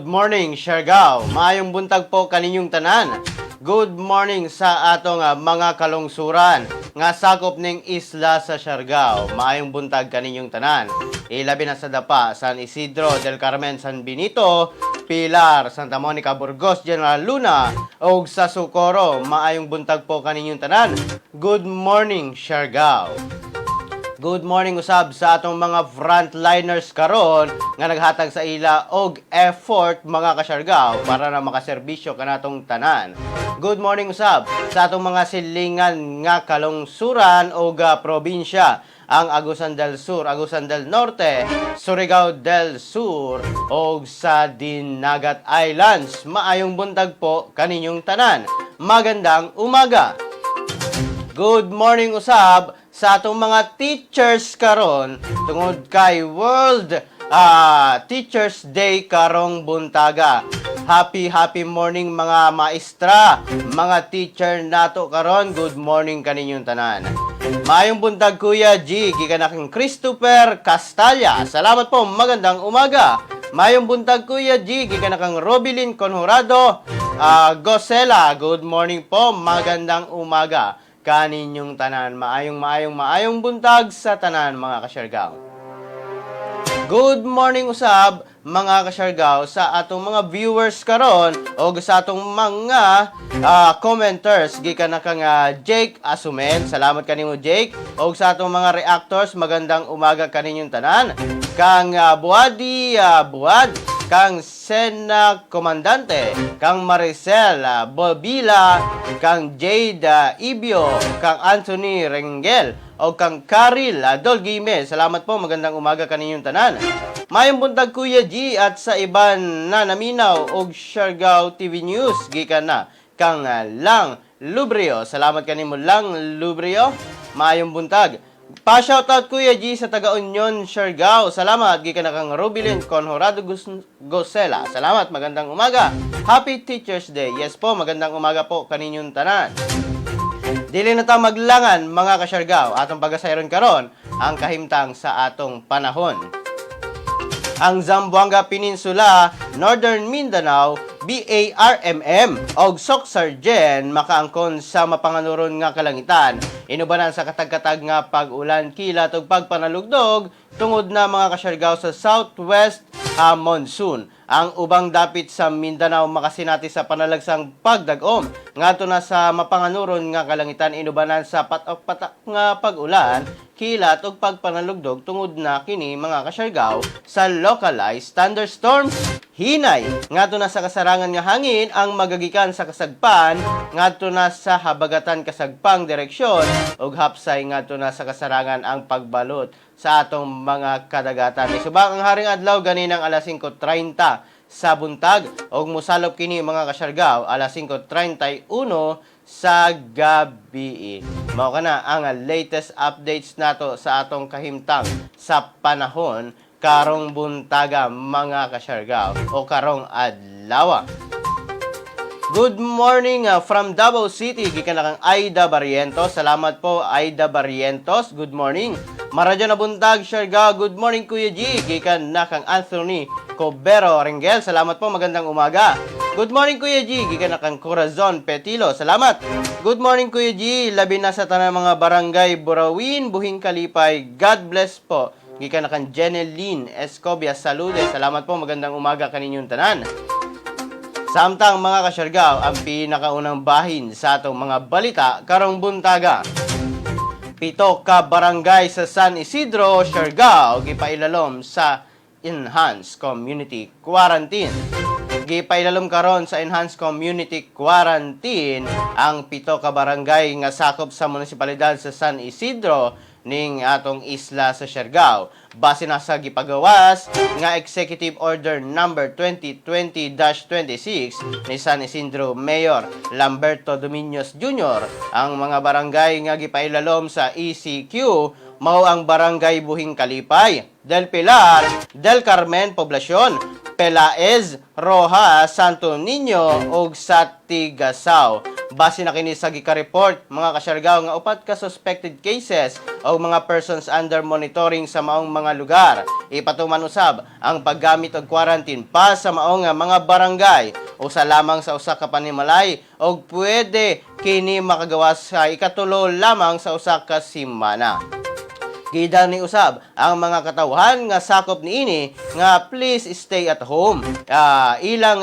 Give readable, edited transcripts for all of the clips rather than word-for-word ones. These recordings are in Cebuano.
Morning, Siargao. Maayong buntag po kaninyong tanan. Good morning sa atong mga kalungsuran nga sakop ning isla sa Siargao. Maayong buntag kaninyong tanan. Ilabi na sa Dapa, San Isidro del Carmen, San Benito, Pilar, Santa Monica, Burgos, General Luna, ug sa Socorro. Maayong buntag po kaninyong tanan. Good morning, Siargao. Good morning usab sa atong mga frontliners karon nga naghatag sa ila og effort, mga kasyargaw, para na makaserbisyo kanatong tanan. Good morning usab sa atong mga silingan nga kalungsuran og probinsya, ang Agusan del Sur, Agusan del Norte, Surigao del Sur ug sa Dinagat Islands. Maayong buntag po kaninyong tanan. Magandang umaga. Good morning usab sa atong mga teachers karon tungod kay World Teachers Day karong buntaga. Happy happy morning, mga maestra, mga teacher nato karon. Good morning kaninyong tanan. Maayong buntag, Kuya G, gikan kang Christopher Castalla. Salamat po, magandang umaga. Maayong buntag, Kuya G, gikan kang Robilin Conjurado Gosela. Good morning po, magandang umaga kaninyong tanan. Maayong maayong maayong buntag sa tanan, mga kasyargaw. Good morning usab, mga kasyargaw, sa atong mga viewers karon o sa atong mga commenters gikan na kang Jake Asumen. Salamat kanimo, Jake. Og sa atong mga reactors, magandang umaga kaninyong tanan. Kang Buadi Buad, kang Sena Komandante, kang Maricel Bobila, kang Jade Ibio, kang Anthony Rengel, o kang Karil Dolgime. Salamat po, magandang umaga kaninyong tanan. Maayong buntag, Kuya G, at sa iban na naminaw og Siargao TV News, gikan na kang Lang Lubrio. Salamat kanimo, Lang Lubrio. Maayong buntag. Pa-shoutout, Kuya G, sa taga Union Siargao. Salamat, gikan na kang Rubilin Conjurado Gosela. Salamat, magandang umaga. Happy Teachers Day. Yes po, magandang umaga po kaninyong tanan. Dili na ta maglangan, mga kasyargaw. Atong pagasayron karon ang kahimtang sa atong panahon. Ang Zamboanga Peninsula, Northern Mindanao, BARMM og Soccsksargen makaangkon sa mapanganuron nga kalangitan. Inubanan sa katag-katag nga pag-ulan, kilat ug pagpanalugdog tungod na, mga kasyargaw, sa southwest monsoon. Ang ubang dapit sa Mindanao makasinati sa panalagsang pagdag-om ngadto na sa mapanganuron nga kalangitan inubanan sa patak-patak nga pag-ulan, kilat ug pagpanalugdog tungod na kini, mga kasyargaw, sa localized thunderstorms. Hinay ngadto na sa kasarangan nga hangin ang magagikan sa kasagpan ngadto na sa habagatan kasagpang direksyon ug hapsay ngadto na sa kasarangan ang pagbalot sa atong mga kadagatan. Isubang ang haring adlaw ganinang alas 5:30 sa buntag ug musalop kini, mga kasyargaw, alas 5:31 sa gabi. Mao kana ang latest updates nato sa atong kahimtang sa panahon karong buntaga, mga kasyargaw, o karong adlaw. Good morning from Davao City, gikan na kang Aida Barrientos. Salamat po, Aida Barrientos. Good morning. Maradyo na buntag, Siargao. Good morning, Kuya G. Gikan na kang Anthony Cobero Rengel. Salamat po, magandang umaga. Good morning, Kuya G. Gikan na kang Corazon Petilo. Salamat. Good morning, Kuya G. Labi na sa tanang mga barangay Burawin, Buhing Kalipay. God bless po. Gikan na kang Jeneline Escobia Salude. Salamat po, magandang umaga kaninyong tanan. Samtang, mga kasyargaw, ang pinakaunang bahin sa atong mga balita karong buntaga. 7 ka barangay sa San Isidro, Siargao, gipailalom sa Enhanced Community Quarantine. Gipailalom karon sa Enhanced Community Quarantine ang 7 ka barangay nga sakop sa munisipalidad sa San Isidro ning atong isla sa Siargao. Base na sa gipagawas nga Executive Order number 2020-26 ni San Isidro Mayor Lamberto Dominios Jr., ang mga barangay nga gipailalom sa ECQ mao ang Barangay Buhing Kalipay, Del Pilar, Del Carmen Poblacion, Pelaez, Rojas, Santo Niño ug sa Tigasao. Base na kini sa gika-report, mga kasyargaw, nga upat ka suspected cases o mga persons under monitoring sa maong mga lugar. Ipatuman usab ang paggamit og quarantine pass sa maong mga barangay, usa lamang sa usa ka panimalay og pwede kini makagawas sa ikatulo lamang sa usa ka semana. Gidang ni usab ang mga katawhan nga sakop niini nga please stay at home. Ilang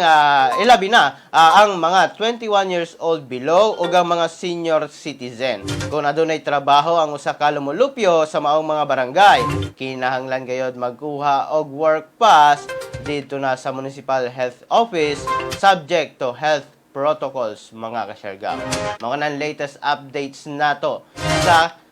ilabi na ang mga 21 years old below ug ang mga senior citizen. Kung adunay trabaho ang usa ka lumulupyo sa maong mga barangay, kinahanglan gayod magkuha og work pass dito na sa Municipal Health Office, subject to health protocols, mga kasyargaw. Mga nang latest updates nato sa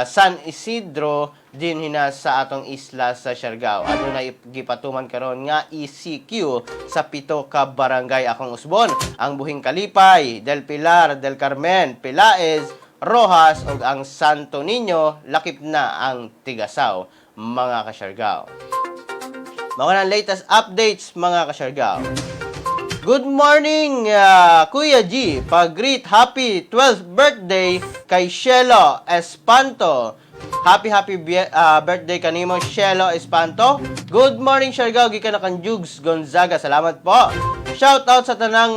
San Isidro din hina sa atong isla sa Siargao. Adunay gipatuman karon nga ECQ sa pito ka barangay akong usbon: ang Buhing Kalipay, Del Pilar, Del Carmen, Pelaez, Rojas ug ang Santo Niño, lakip na ang Tigasaw, mga kasyargao. Mga nang latest updates, mga kasyargao. Good morning, Kuya G. Pag-greet happy 12th birthday kay Shelo Espanto. Happy happy birthday kanimo, Shelo Espanto. Good morning, Siargao, gikan na kang Jugs Gonzaga. Salamat po. Shout out sa tanang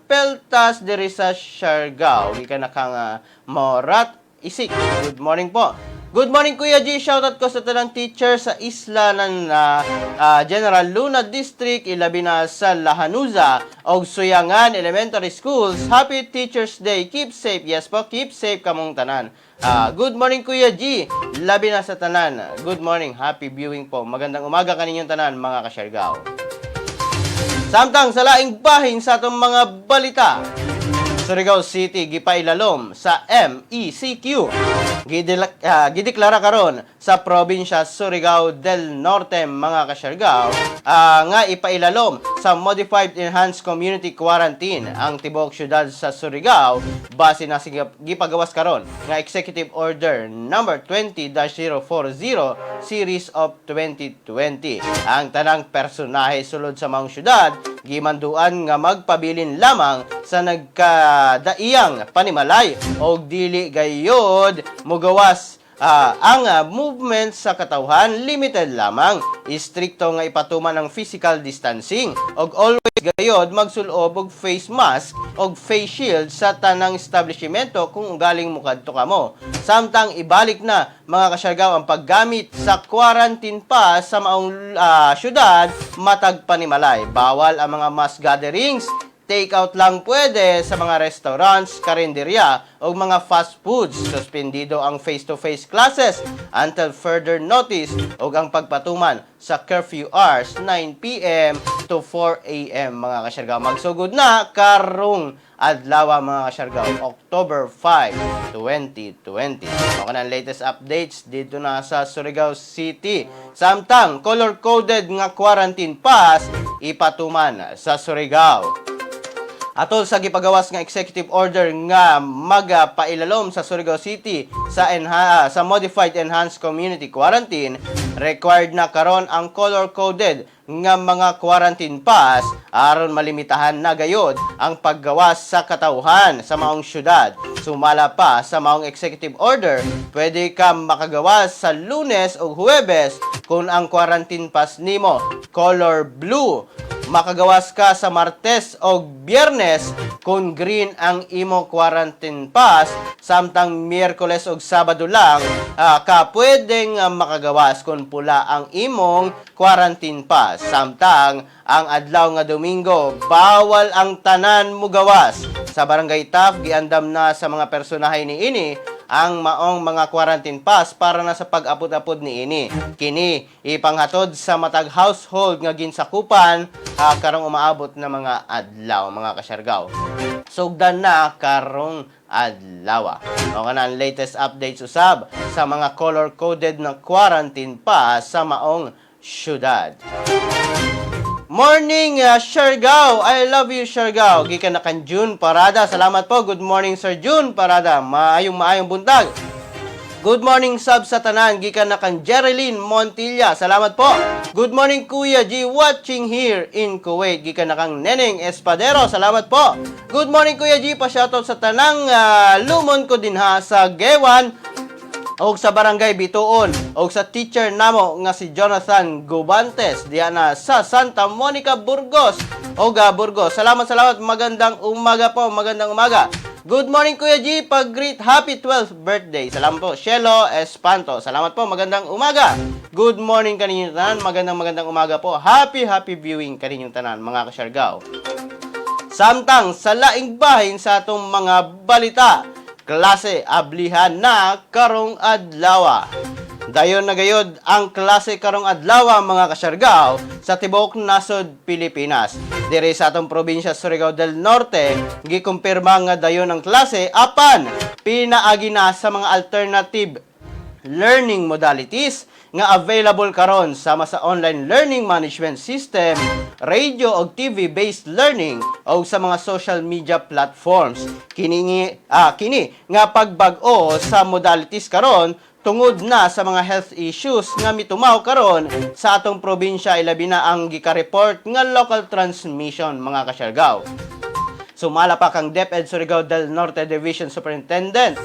Peltas diri sa Siargao. Gikan na kang Morat Isik. Good morning po. Good morning, Kuya G. Shoutout ko sa tanang teacher sa isla ng General Luna District, ilabi na sa Lahanuza og Suyangan Elementary Schools. Happy Teachers Day. Keep safe. Yes po, keep safe kamong tanan. Good morning, Kuya G. Labi na sa tanan. Good morning. Happy viewing po. Magandang umaga kaninyong tanan, mga kasyargao. Samtang sa laing bahin sa atong mga balita, Surigao City gipailalom sa MECQ. Gideklara karon sa probinsya Surigao del Norte, mga kasyargao, nga ipailalom sa Modified Enhanced Community Quarantine ang tibuok syudad sa Surigao base na gipagawas karon nga Executive Order number 20-040 series of 2020. Ang tanang personahe sulod sa maong syudad gimanduan nga magpabilin lamang sa nagkadaiyang panimalay og dili gayod mugawas. Ang movement sa katawhan limited lamang. Istrikto nga ipatuman ang physical distancing og always gayod magsulob og face mask og face shield sa tanang establishmento kung ugaling mukadto kamo. Samtang ibalik na, mga kasyargaw, ang paggamit sa quarantine pass sa maong syudad matag panimalay. Bawal ang mga mass gatherings. Take out lang pwede sa mga restaurants, karinderya o mga fast foods. Suspendido ang face-to-face classes until further notice o ang pagpatuman sa curfew hours 9 p.m. to 4 a.m., mga kasyargaw. Magsugod na karong adlaw, mga kasyargaw, October 5, 2020. Okay na ang latest updates dito na sa Surigao City. Samtang color-coded nga quarantine pass ipatuman sa Surigao. Atol sa gipagawas nga executive order nga magpailalom sa Surigao City sa Modified Enhanced Community Quarantine, required na karon ang color-coded nga mga quarantine pass aron malimitahan na gayod ang paggawas sa katawhan sa maong syudad. Sumala pa sa maong executive order, pwede ka makagawas sa Lunes o Huwebes kung ang quarantine pass nimo color blue. Makagawas ka sa Martes o Biyernes kung green ang imo quarantine pass, samtang Miyerkules o Sabado lang ka pwedeng makagawas kung pula ang imong quarantine pass. Samtang ang adlaw nga Domingo, bawal ang tanan mugawas. Sa Barangay Taft, giandam na sa mga personahe niini ang maong mga quarantine pass para na sa pag-apod-apod niini. Kini ipanghatod sa matag household nga ginsakupan karong umaabot na mga adlaw, mga kasyargaw. Sugdan na karong adlaw. Mao na ang latest updates usab sa mga color-coded na quarantine pass sa maong syudad. Morning, Siargao! I love you, Siargao. Gikan na kan June Parada. Salamat po. Good morning, Sir June Parada. Maayong maayong buntag. Good morning sab sa tanan, gikan na kang Jereline Montilla. Salamat po. Good morning, Kuya G, watching here in Kuwait, gikan na kang Neneng Espadero. Salamat po. Good morning, Kuya G, pa-shoutout sa tanang lumon ko dinha sa Gewan og sa Barangay Bituon og sa teacher namo nga si Jonathan Gubantes diha na sa Santa Monica, Burgos og Burgos. Salamat, salamat. Magandang umaga po, magandang umaga. Good morning, Kuya G, pag-greet, happy 12th birthday. Salamat po, Shelo Espanto. Salamat po, magandang umaga. Good morning kaninyong tanan, magandang magandang umaga po. Happy happy viewing kaninyong tanan, mga kasyargaw. Samtang sa laing bahin sa atong mga balita, klase ablihan na karong adlaw. Dayon na gayod ang klase karong adlaw, mga kasyargaw, sa tibuok nasod Pilipinas. Diri sa atong probinsya Surigao del Norte, gikumpirma nga dayon ang klase apan pinaagi na sa mga alternative learning modalities nga available karon sama sa online learning management system, radio og TV based learning o sa mga social media platforms. Kini nga pagbag-o sa modalities karon tungod na sa mga health issues nga mitumaw karon sa atong probinsya, ilabi na ang gika-report nga local transmission, mga kasyargaw. Sumala pa kang DepEd Surigao del Norte Division Superintendent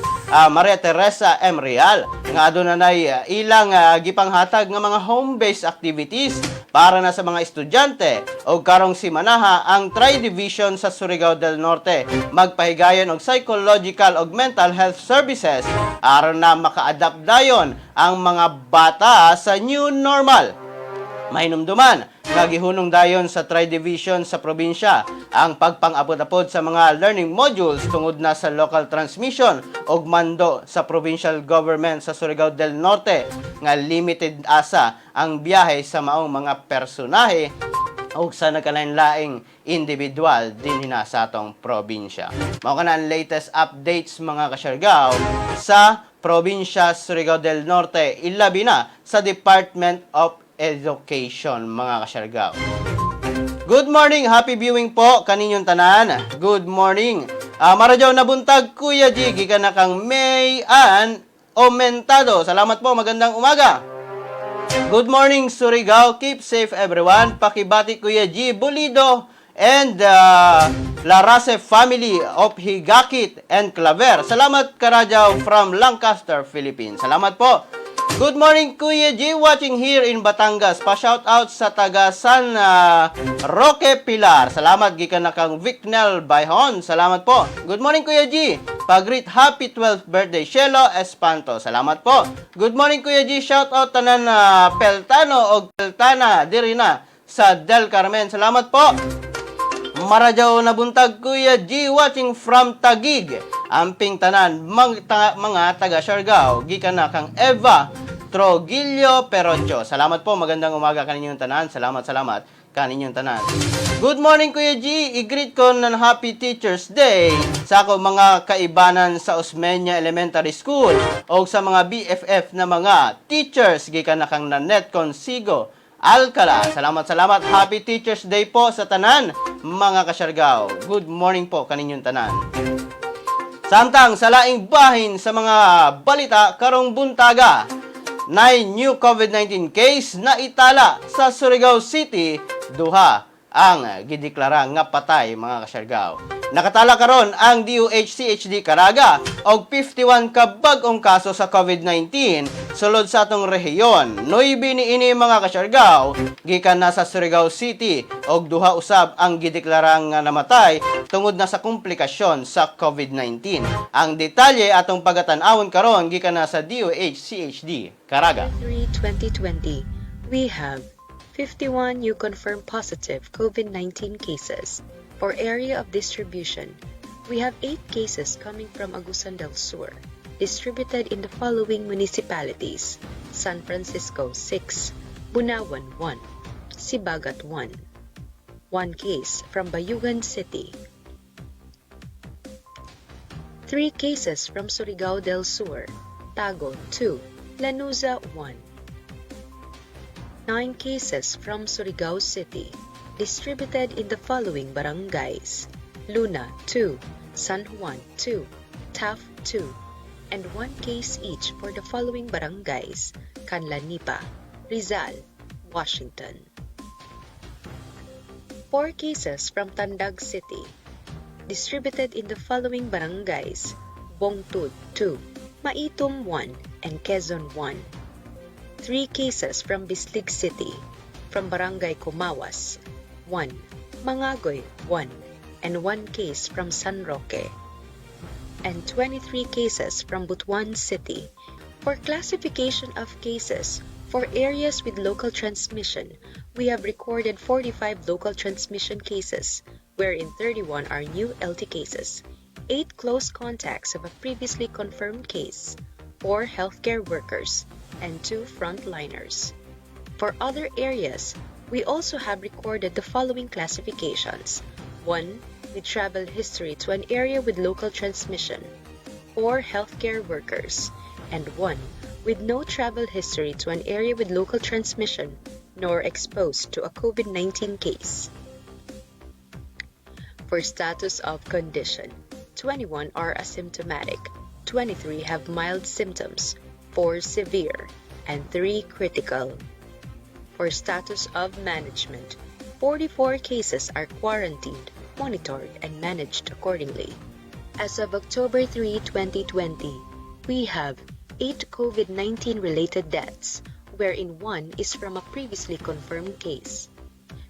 Maria Teresa M. Real nga aduna nay ilang gipanghatag nga mga home-based activities para na sa mga estudyante, og karong simanaha ang Tri-Division sa Surigao del Norte magpahigayon og psychological og mental health services aron na maka-adapt dayon ang mga bata sa new normal. Mahinumduman nga gihunong dayon sa Tri-Division sa probinsya ang pagpang-apod-apod sa mga learning modules tungod na sa local transmission og mando sa provincial government sa Surigao del Norte nga limited asa ang biyahe sa maong mga personahe og sa nagkalain-laing individual dinhi na sa atong probinsya. Mao kana ang latest updates, mga kasyargaw, sa probinsya Surigao del Norte, ilabi na sa Department of Education, mga kasyargaw. Good morning, happy viewing po kaninyong tanan. Good morning. Maradyaw na buntag, Kuya G, gikan na kang May Ann Omentado. Salamat po, magandang umaga. Good morning, Surigao. Keep safe, everyone. Pakibati, Kuya G, Bulido and Larase family of Higakit and Claver. Salamat, Karadyaw from Lancaster, Philippines. Salamat po. Good morning, Kuya G, watching here in Batangas. Pa-shout out sa taga San Roque Pilar. Salamat, gikan na kang Vicnel Bayhon. Salamat po. Good morning, Kuya G. Pag-greet, happy 12th birthday, Shelo Espanto. Salamat po. Good morning, Kuya G. Shout out tanan na Peltano og Peltana diri na sa Del Carmen. Salamat po. Maradyaw na buntag, Kuya G, watching from Taguig. Amping tanan mga taga Siargao, gikan na kang Eva Trogillo Peroncho. Salamat po, magandang umaga kaninyong tanan. Salamat, salamat kaninyong tanan. Good morning, Kuya G. I-greet ko ng Happy Teacher's Day sa ako mga kaibanan sa Osmeña Elementary School o sa mga BFF na mga teachers, gikan na kang Nanette Consigo Alcala. Salamat, salamat. Happy Teacher's Day po sa tanan, mga kasyargaw. Good morning po kaninyong tanan. Samtang sa laing bahin sa mga balita karong buntaga, 9 new COVID-19 case na itala sa Surigao City, duha ang gideklara nga patay, mga kasyargaw. Nakatala karon ang DOH-CHD Caraga og 51 ka bag-ong kaso sa COVID-19 sulod sa atong rehiyon. Nuibe niini, mga kasyargaw, gikan na sa Surigao City og duha usab ang gideklara nga namatay tungod na sa komplikasyon sa COVID-19. Ang detalye atong pagatan-awon karon gikan na sa DOH-CHD Caraga. 3, 2020, we have 51 new confirmed positive COVID-19 cases. For area of distribution, we have 8 cases coming from Agusan del Sur, distributed in the following municipalities: San Francisco 6, Bunawan 1, Sibagat 1. 1 case from Bayugan City. 3 cases from Surigao del Sur, Tago 2, Lanuza 1. 9 cases from Surigao City, distributed in the following barangays: Luna 2, San Juan 2, Taft 2, And 1 case each for the following barangays: Canlan, Lipa, Rizal, Washington. 4 cases from Tandag City, distributed in the following barangays: Bongtud 2, Maitum 1, and Quezon 1. 3 cases from Bislig City, from Barangay Comawas 1, Mangagoy 1, and 1 case from San Roque. And 23 cases from Butuan City. For classification of cases, for areas with local transmission, we have recorded 45 local transmission cases, wherein 31 are new LT cases, 8 close contacts of a previously confirmed case, 4 healthcare workers, and 2 frontliners. For other areas, we also have recorded the following classifications: 1 with travel history to an area with local transmission, 4 healthcare workers, and 1 with no travel history to an area with local transmission nor exposed to a COVID-19 case. For status of condition, 21 are asymptomatic, 23 have mild symptoms, 4 severe, and 3 critical. For status of management, 44 cases are quarantined, monitored, and managed accordingly. As of October 3, 2020, we have 8 COVID-19 related deaths, wherein 1 is from a previously confirmed case.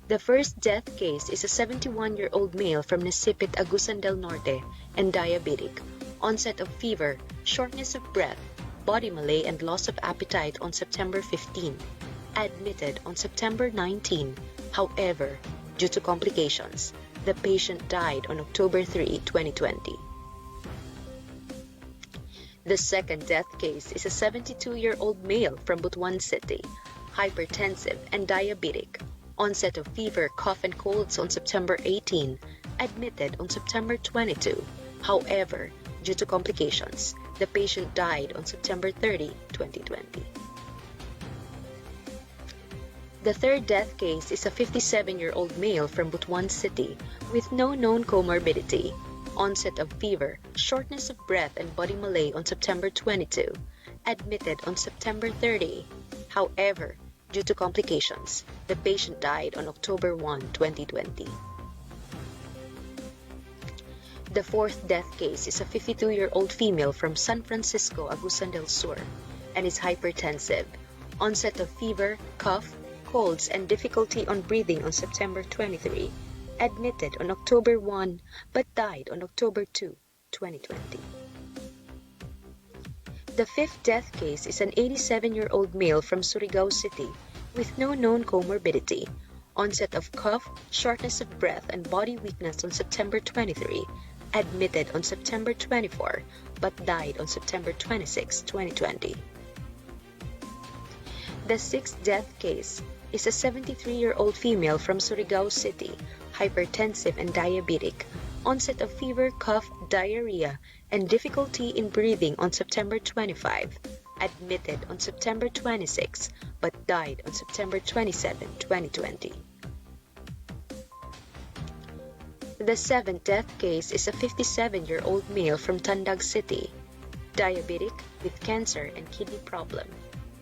The first death case is a 71-year-old male from Nasipit, Agusan del Norte, and diabetic. Onset of fever, shortness of breath, body malaise, and loss of appetite on September 15. Admitted on September 19. However, due to complications, the patient died on October 3, 2020. The second death case is a 72-year-old male from Butuan City, hypertensive and diabetic. Onset of fever, cough, and colds on September 18, admitted on September 22. However, due to complications, the patient died on September 30, 2020. The third death case is a 57-year-old male from Butuan City with no known comorbidity. Onset of fever, shortness of breath, and body malaise on September 22. Admitted on September 30. However, due to complications, the patient died on October 1, 2020. The fourth death case is a 52-year-old female from San Francisco, Agusan del Sur, and is hypertensive. Onset of fever, cough, colds, and difficulty on breathing on September 23. Admitted on October 1 but died on October 2, 2020. The fifth death case is an 87-year-old male from Surigao City with no known comorbidity. Onset of cough, shortness of breath, and body weakness on September 23. Admitted on September 24 but died on September 26, 2020. The sixth death case is a 73-year-old female from Surigao City, hypertensive and diabetic. Onset of fever, cough, diarrhea, and difficulty in breathing on September 25. Admitted on September 26 but died on September 27, 2020. The seventh death case is a 57-year-old male from Tandag City, diabetic with cancer and kidney problem.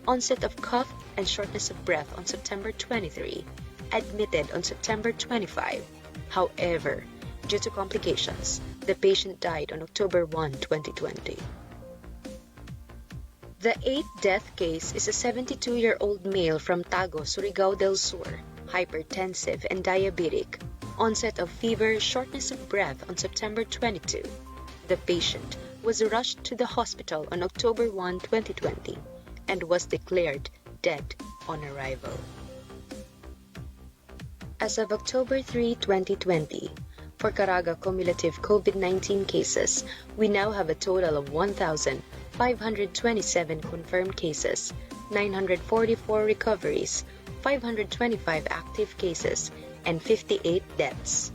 Onset of cough and shortness of breath on September 23, admitted on September 25. However, due to complications, the patient died on October 1, 2020. The eighth death case is a 72-year-old male from Tago, Surigao del Sur, hypertensive and diabetic. Onset of fever, shortness of breath on September 22. The patient was rushed to the hospital on October 1, 2020 and was declared dead on arrival. As of October 3, 2020, for Caraga cumulative COVID-19 cases, we now have a total of 1,527 confirmed cases, 944 recoveries, 525 active cases, and 58 deaths.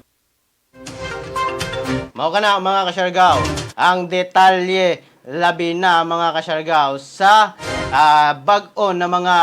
Mao kana, mga kasyargaw, ang detalye labi na, mga kasyargaw, sa bag-o na mga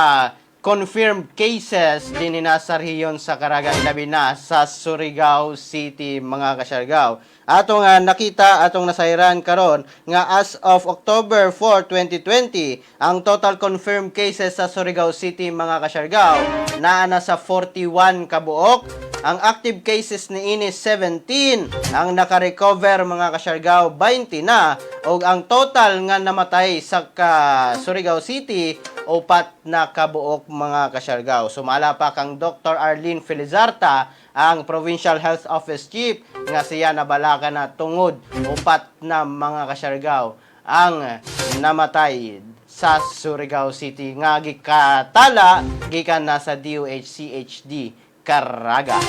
confirmed cases din na sa rehiyon sa Caraga, labi na sa Surigao City, mga kasyargaw. Ato nga nakita, atong nasayran karon nga as of October 4, 2020, ang total confirmed cases sa Surigao City, mga kasyargaw, naa na sa 41 kabuok. Ang active cases niini 17, ang naka-recover, mga kasyargaw, 20 na ug ang total nga namatay sa ka Surigao City, 4 na kabuok, mga kasyargaw. Sumala pa kang Dr. Arlene Felizarta, ang Provincial Health Office Chief, nga siya nabalaka na tungod 4 na, mga kasyargaw, ang namatay sa Surigao City nga gikatala gikan na sa DOH-CHD Caraga.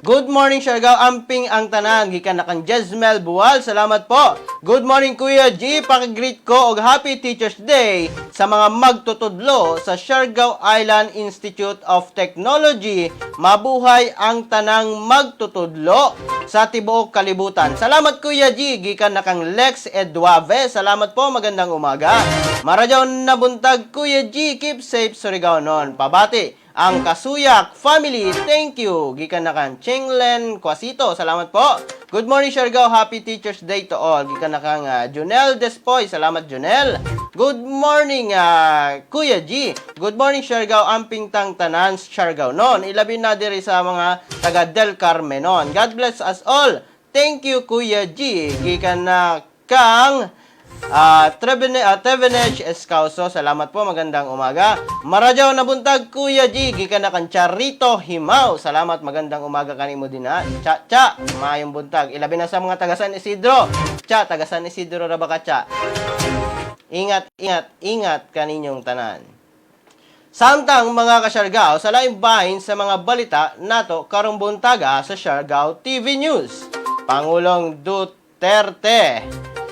Good morning, Siargao. Amping ang tanan. Gikan na kang Jesmel Buwal. Salamat po. Good morning, Kuya G. Paki-greet ko og Happy Teachers Day sa mga magtutudlo sa Siargao Island Institute of Technology. Mabuhay ang tanang magtutudlo sa tibuok kalibutan. Salamat, Kuya G. Gikan na kang Lex Eduave. Salamat po. Magandang umaga. Maradyaw na buntag, Kuya G. Keep safe, Surigao non. Pabati ang Kasuyak family. Thank you. Gikan na kang Chinglen Kwasito. Salamat po. Good morning, Siargao. Happy Teachers Day to all. Gikan na kang Junel Despoy. Salamat, Junel. Good morning, Kuya G. Good morning, Siargao. Amping tang tanan, Siargao non. Ilabi na diri sa mga taga Del Carmen non. God bless us all. Thank you, Kuya G. Gikan na kang Trevenage Escauso, salamat po, magandang umaga. Maradyaw na buntag, Kuya G, gikan na kang Charito Himaw. Salamat, magandang umaga kanimo din ha. Cha, cha, maayong buntag. Ilabi na sa mga taga San Isidro. Cha, taga San Isidro ra ba ka, cha? Ingat, ingat, ingat kaninyong tanan. Samtang, mga kasyargao, sa laing bahin sa mga balita nato karong buntaga sa Siargao TV News. Pangulong Duterte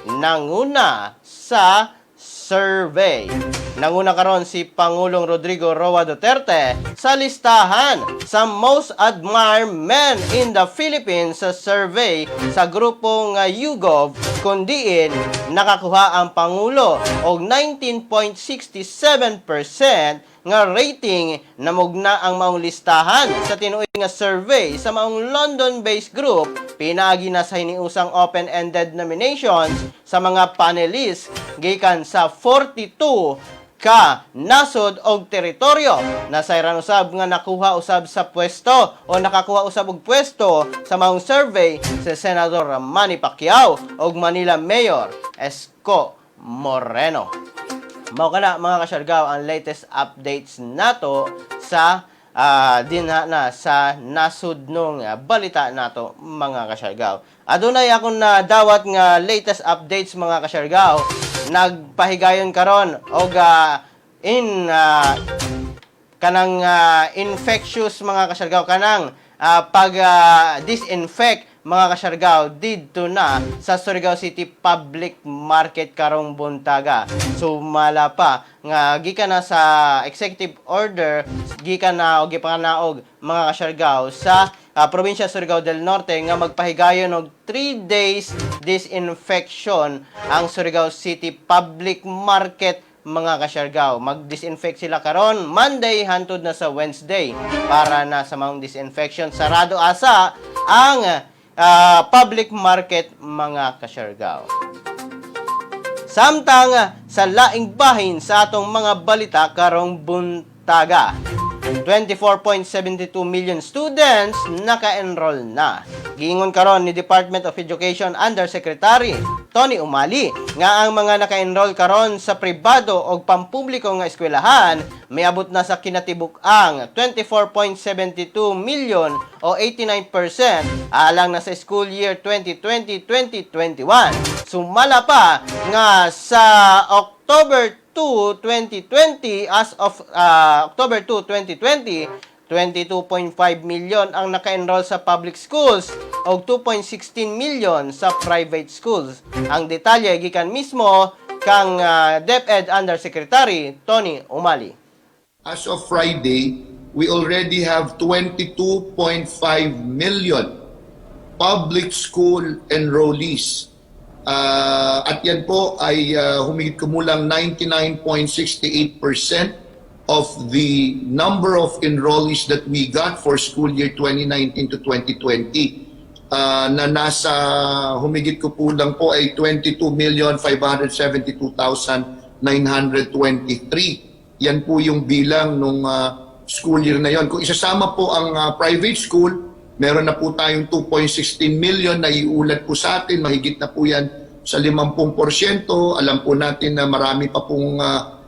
nanguna sa survey. Nanguna karon si Pangulong Rodrigo Roa Duterte sa listahan sa most admired men in the Philippines sa survey sa grupo nga YouGov, kung diin nakakuha ang Pangulo og 19.67% nga rating. Namugna ang maong listahan sa tinuig nga survey sa maong London-based group pinaagi na sa hiniusang open-ended nominations sa mga panelists gikan sa 42 ka nasod og teritoryo. Nasayran usab nga nakuha usab sa pwesto o nakakuha usab og pwesto sa maong survey si Senador Manny Pacquiao og Manila Mayor Isko Moreno. Mao kana, mga kasyargaw, ang latest updates nato sa dinha na sa nasudnong balita nato, mga kasyargaw. Adunay akong nadawat nga latest updates, mga kasyargaw. Nagpahigayon karon og in kanang infectious, mga kasyargaw, kanang pag disinfect, mga kasyargaw, didto na sa Surigao City Public Market karong buntaga. Sumala pa nga gikan na sa executive order, gikan na og gipanganaog, mga kasyargaw, sa probinsya Surigao del Norte nga magpahigayon og 3 days disinfection ang Surigao City Public Market, mga kasyargaw. Mag-disinfect sila karon Monday hantod na sa Wednesday para na sa maong disinfection. Sarado asa ang public market, mga kasyargaw. Samtang sa laing bahin sa atong mga balita karong buntaga, 24.72 million students naka-enroll na. Giingon karon ni Department of Education Undersecretary Tony Umali nga ang mga naka-enroll karon sa pribado o pampubliko nga eskwelahan miabot na sa kinatibuk-ang 24.72 million o 89% alang na sa school year 2020-2021. Sumala pa nga sa October 2, 2020, as of October 2, 2020, 22.5 million ang naka-enroll sa public schools o 2.16 million sa private schools. Ang detalye gikan mismo kang DepEd Undersecretary Tony Umali. As of Friday, we already have 22.5 million public school enrollees. At yan po ay humigit kumulang 99.68% of the number of enrollees that we got for school year 2019 to 2020. na nasa humigit kupulang po ay 22,572,923. Yan po yung bilang nung school year na yon. Kung isasama po ang private school, meron na po tayong 2.16 million na iulat po sa atin. Mahigit na po yan sa 50%. Alam po natin na marami pa pong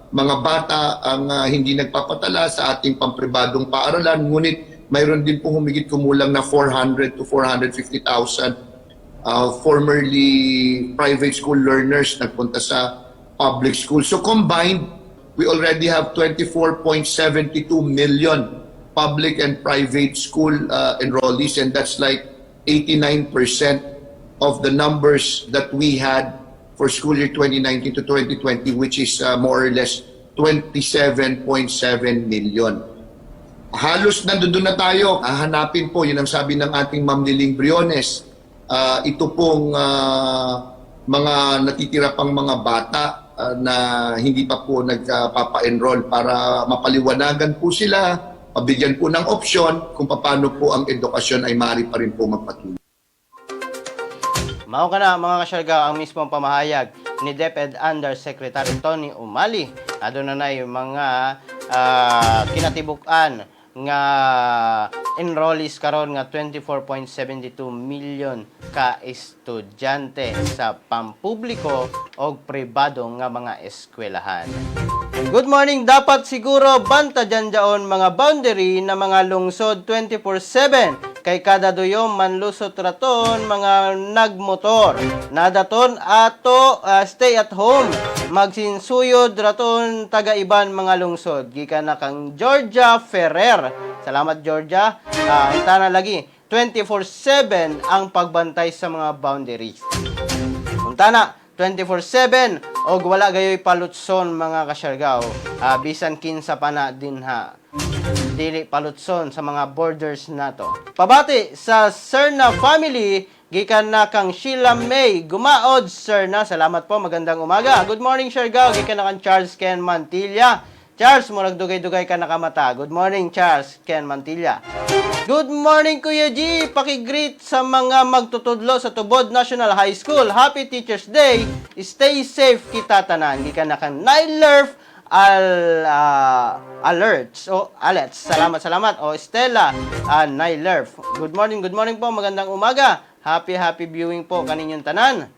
mga bata ang hindi nagpapatala sa ating pampribadong paaralan. Ngunit mayroon din po humigit kumulang na 400 to 450,000 formerly private school learners nagpunta sa public school. So combined, we already have 24.72 million public and private school enrollees, and that's like 89% of the numbers that we had for school year 2019 to 2020, which is more or less 27.7 million. Halos nandoon na tayo. Hahanapin po, yun ang sabi ng ating Ma'am Liling Briones, ito pong mga natitira pang mga bata na hindi pa po nagpapa-enroll para mapaliwanagan po sila, pabigyan po ng opsyon kung paano po ang edukasyon ay maaari pa rin po magpatuloy. Mao kana, mga kasyargao, ang mismong pamahayag ni DepEd Undersecretary Tony Umali. Aduna na yung mga kinatibuk-an nga enrollees karon nga 24.72 million ka estudyante sa pampubliko o pribado nga mga eskwelahan. Good morning! Dapat siguro banta dyan jaon mga boundary na mga lungsod 24/7 kay kada duyom manlusot raton mga nagmotor. Nadaton ato stay at home. Magsinsuyod raton taga-iban mga lungsod. Gikan na kang Georgia Ferrer. Salamat, Georgia. Untana lagi 24/7 ang pagbantay sa mga boundaries. Untana, 24/7 og wala gayoy palutson, mga kasyargaw. Bisan kinsa pa na dinha. Dili palutson sa mga borders nato. Pabati sa Serna family, gikan na kang Sheila May Gumaod Serna. Salamat po, magandang umaga. Good morning, Siargao, gikan na kang Charles Ken Mantilla. Charles, murag dugay-dugay ka nakamata. Good morning, Charles Ken Mantilla. Good morning, Kuya G. Paki-greet sa mga magtutudlo sa Tubod National High School. Happy Teacher's Day. Stay safe kita tanan. Gikan na kang Nylerf al alerts o alets. Salamat, salamat. O Stella Nylerf. Good morning po. Magandang umaga. Happy, happy viewing po kaninyong tanan.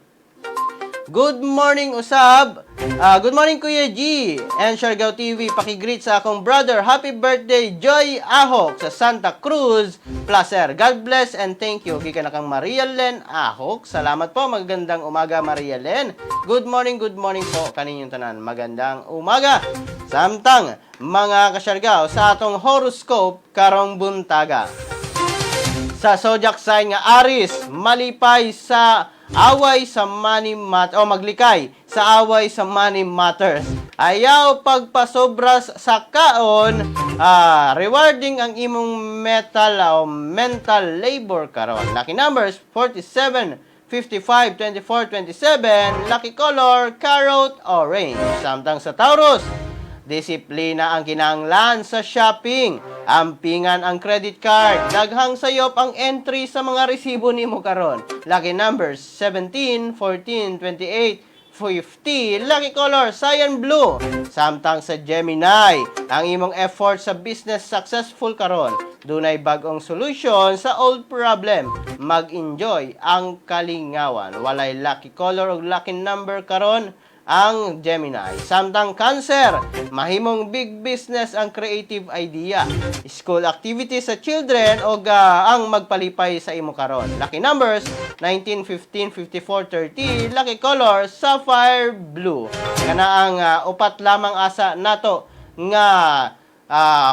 Good morning, usab. Good morning, Kuya G and Siargao TV. Paki-greet sa akong brother. Happy birthday, Joy Ahok sa Santa Cruz, Placer. God bless and thank you. Gikan na kang Maria Len Ahok. Salamat po. Magandang umaga, Maria Len. Good morning po kaninyong tanan. Magandang umaga. Samtang, mga kasyargao, sa atong horoscope karong buntaga. Sa zodiac sign nga Aries, malipay sa away sa money mat o maglikay sa away sa money matters. Ayaw pagpasobras sa kaon, rewarding ang imong metal o mental labor karon. Lucky numbers 47, 55, 24, 27, lucky color carrot orange. Samtang sa Taurus, disiplina ang kinahanglan sa shopping. Ampingan ang credit card. Daghang sayop ang entry sa mga resibo nimo karon. Lucky numbers 17, 14, 28, 50. Lucky color cyan blue. Samtang sa Gemini, ang imong effort sa business successful karon. Dunay bag-ong solution sa old problem. Mag-enjoy ang kalingawan. Walay lucky color o lucky number karon ang Gemini. Samtang Cancer, mahimong big business ang creative idea. School activities sa children o ang magpalipay sa imo karon. Lucky numbers 19, 15, 54, 30. Lucky color sapphire blue. Kana ang upat lamang asa nato nga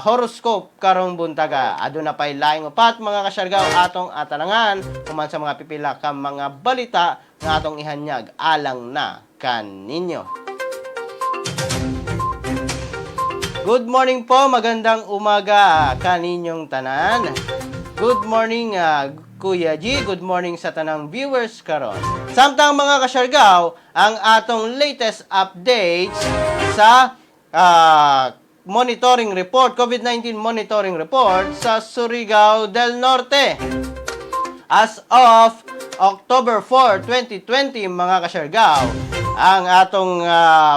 horoscope karong buntaga. Aduna pay laing upat, mga kasyargaw, atong atalangan human sa mga pipila ka mga balita nga atong ihanyag alang na kaninyo. Good morning po, magandang umaga kaninyong tanan. Good morning, Kuya G. Good morning sa tanang viewers karon. Samtang, mga kasyargaw, ang atong latest updates sa monitoring report, COVID-19 monitoring report sa Surigao del Norte. As of October 4, 2020, mga kasyargaw, ang atong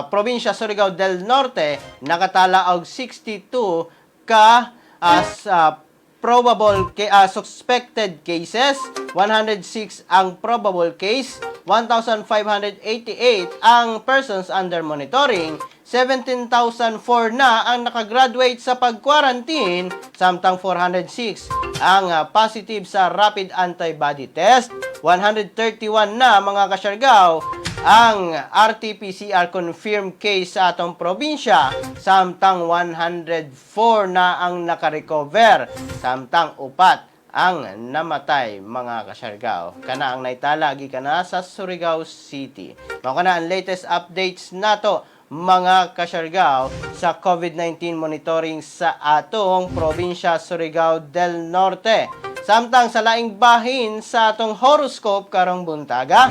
probinsya Surigao del Norte nakatala og 62 ka as probable suspected cases, 106 ang probable case, 1,588 ang persons under monitoring, 17,004 na ang nakagraduate sa pag-quarantine, samtang 406 ang positive sa rapid antibody test, 131 na, mga kasyargaw, ang RT-PCR confirmed case sa atong probinsya, samtang 104 na ang nakarecover, samtang 4 ang namatay, mga kasyargaw. Kana ang naitala gikan na sa Surigao City. Mao kana ang latest updates nato, mga kasyargaw, sa COVID-19 monitoring sa atong probinsya Surigao del Norte. Samtang sa laing bahin sa atong horoscope karong buntaga,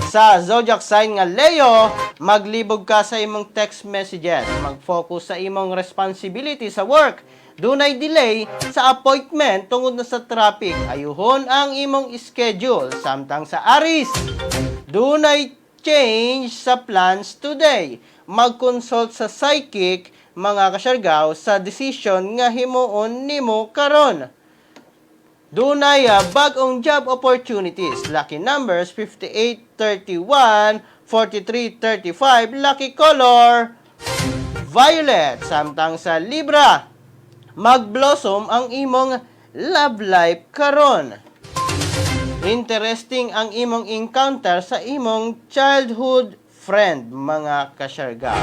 sa zodiac sign nga Leo, maglibog ka sa imong text messages, mag-focus sa imong responsibility sa work. Dunay delay sa appointment tungod na sa traffic. Ayuhon ang imong schedule. Samtang sa Aries, dunay change sa plans today. Mag-consult sa psychic, mga kasyargaw, sa decision nga himuon nimo karon. Dunay bag-ong job opportunities. Lucky numbers 58, 31, 43, 35. Lucky color violet. Samtang sa Libra, mag-blossom ang imong love life karon. Interesting ang imong encounter sa imong childhood friend, mga kasyargaw.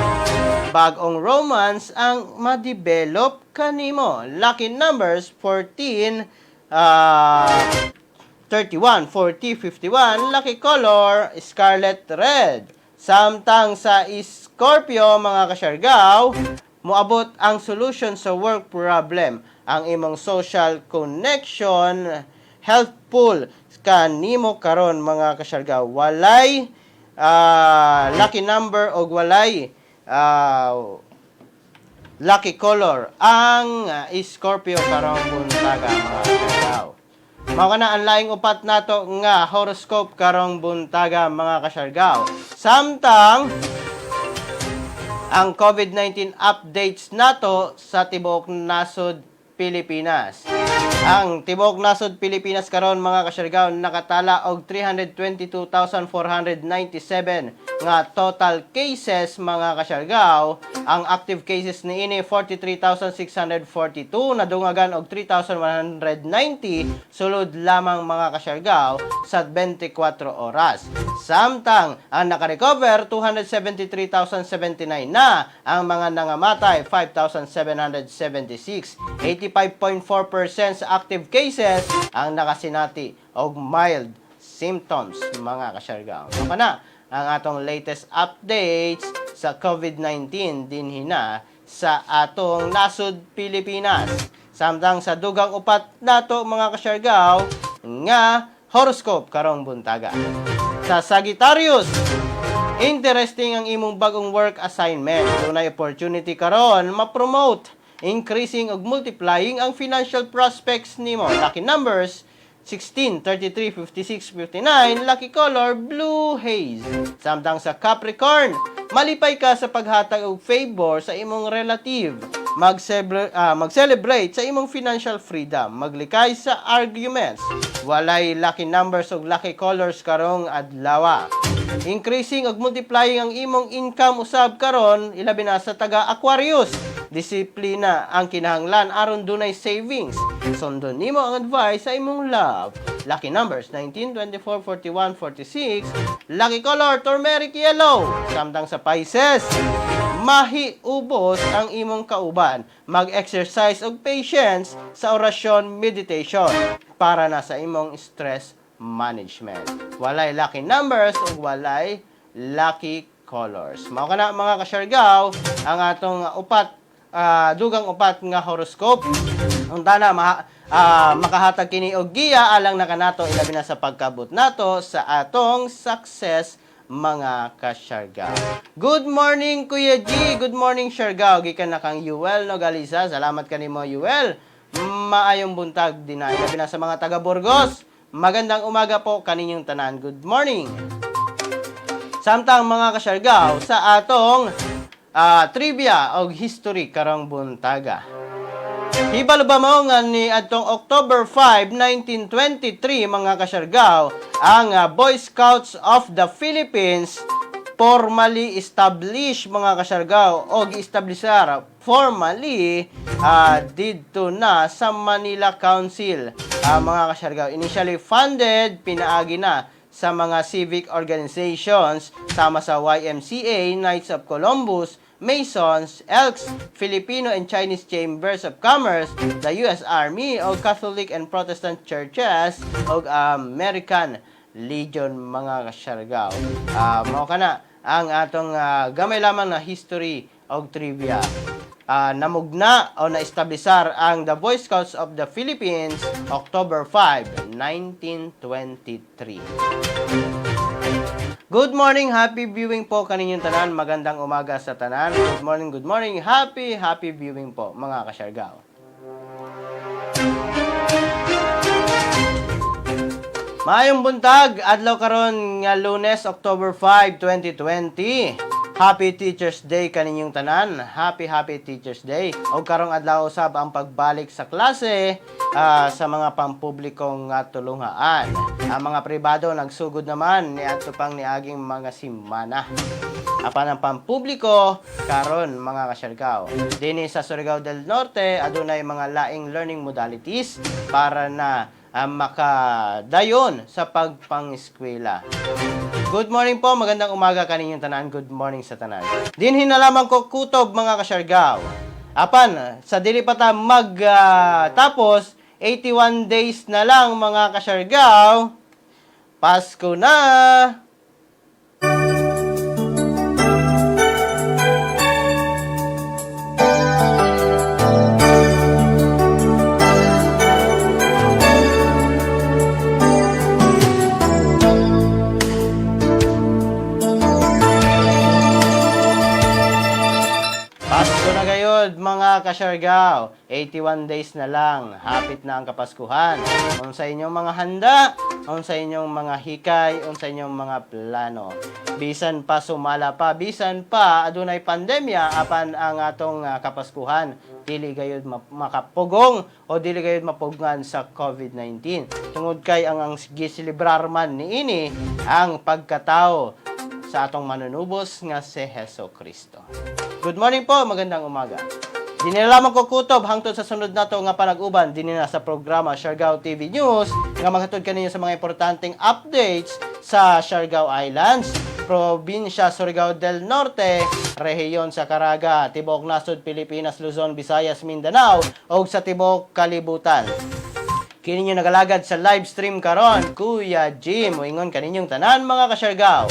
Bag-ong romance ang ma-develop kanimo. Lucky numbers 14, 31, 40, 51. Lucky color, scarlet red. Samtang sa Scorpio, mga kasyargaw, moabot ang solution sa work problem. Ang imong social connection, helpful kanimo karon, mga kasyargaw. Walay lucky number o walay lucky color ang Scorpio karong buntaga, mga kasyargaw. Mao kana ang laing upat nato nga horoscope karong buntaga, mga kasyargaw. Samtang ang COVID-19 updates nato sa tibuok nasod Pilipinas. Ang tibuok nasod Pilipinas karon, mga kasyargaw, nakatala og 322,497 nga total cases, mga kasyargaw. Ang active cases niini 43,642, nadungagan og 3,190 sulod lamang, mga kasyargaw, sa 24 oras. Samtang ang nakarecover 273,079 na, ang mga nangamatay 5,776. 85.4% sa active cases ang nakasinati og mild symptoms, mga kasyargaw. Mao na ang atong latest updates sa COVID-19 dinhi na sa atong nasod Pilipinas. Samtang sa dugang upat nato, mga kasyargaw, nga horoscope karong buntaga. Sa Sagittarius, interesting ang imong bagong work assignment. Dunay opportunity karon ma-promote, increasing ug multiplying ang financial prospects nimo. Lucky numbers 16, 33, 56, 59. Lucky color, blue haze. Samtang sa Capricorn, malipay ka sa paghatag og favor sa imong relative. Mag-celebrate sa imong financial freedom. Maglikay sa arguments. Walay lucky numbers ug lucky colors karong adlaw. Increasing ug multiplying ang imong income usab karon, ilabi na sa taga Aquarius. Disiplina ang kinahanglan aron dunay savings. Sundon nimo ang advice sa imong love. Lucky numbers 19, 24, 41, 46. Lucky color turmeric yellow. Samtang sa Pisces, mahiubos ang imong kauban. Mag-exercise og patience sa orasyon meditation para na sa imong stress management. Walay lucky numbers ug walay lucky colors. Mao kana, mga kasyargaw, ang atong upat dugang upat nga horoscope. Untana makahatag kini og giya alang na kanato, ilabi na sa pagkabot nato sa atong success, mga kasyargaw. Good morning, Kuya G. Good morning, Siargao. Gikan na kang Yuel Nogaliza. Salamat kanimo, Yuel. Maayong buntag din na. Ilabi na sa mga taga Burgos. Magandang umaga po kaninyong tanan. Good morning. Samtang, mga kasyargaw, sa atong trivia og history karong buntaga. Hibalo ba mo nga ni atong October 5, 1923, mga kasyargaw, ang Boy Scouts of the Philippines formally established, mga kasyargaw, o gi-establisar formally didto na sa Manila Council, mga kasyargaw? Initially funded pinaagi na sa mga civic organizations sama sa YMCA, Knights of Columbus, Masons, Elks, Filipino and Chinese Chambers of Commerce, the US Army, o Catholic and Protestant Churches, o American Legion, mga kasyargaw. Mao kana ang atong gamay lamang na history og trivia. Namugna o na-establisar ang the Boy Scouts of the Philippines October 5, 1923. Good morning, happy viewing po kaninyong tanan. Magandang umaga sa tanan. Good morning, good morning. Happy, happy viewing po, mga kasyargaw. Maayong buntag, adlaw karon nga Lunes, October 5, 2020. Happy Teachers Day kaninyong tanan. Happy, happy Teachers Day. Og karong adlaw usab ang pagbalik sa klase sa mga pampublikong tulungaan. Ang mga pribado nagsugod naman niadto pang niaging mga simana. Apan ang pampubliko karon, mga kasyargaw. Dinhi sa Surigao del Norte, adunay mga laing learning modalities para na makadayon sa pagpangiskwela. Good morning po, magandang umaga kaninyong tanan. Good morning sa tanan. Dinhi na lamang ko kutob, mga kasyargaw. Apan, sa dili pa ta mag tapos, 81 days na lang, mga kasyargaw. Pasko na! Pasko na gayod, mga kasyargaw. 81 days na lang. Hapit na ang Kapaskuhan. Unsa inyong mga handa, unsa inyong mga hikay, unsa inyong mga plano. Bisan pa sumala pa, bisan pa adunay pandemya, apan ang atong Kapaskuhan dili gayod makapugong o dili gayod mapugngan sa COVID-19. Tungod kay ang giselebrar man niini ang pagkatao sa atong manunubos nga si Heso Kristo. Good morning po, magandang umaga. Dinhi na lamang ko kutob hangtod sa sunod nato nga panag-uban dinhi na sa programa Siargao TV News nga maghatod kaninyo sa mga importanteng updates sa Siargao Islands, probinsya Surigao del Norte, rehiyon sa Caraga, tibuok nasod Pilipinas, Luzon, Visayas, Mindanao ug sa tibuok kalibutan. Kini nyo nagalagad sa live stream karon, Kuya Jim. Moingon kaninyong tanan, mga kasyargaw.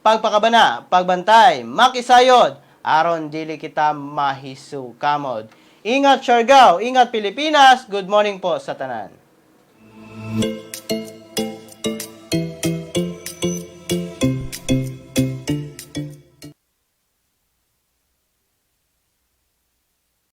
Pagpakabana, pagbantay, makisayod, aron dili kita mahisukamod. Ingat, Siargao, ingat, Pilipinas. Good morning po sa tanan.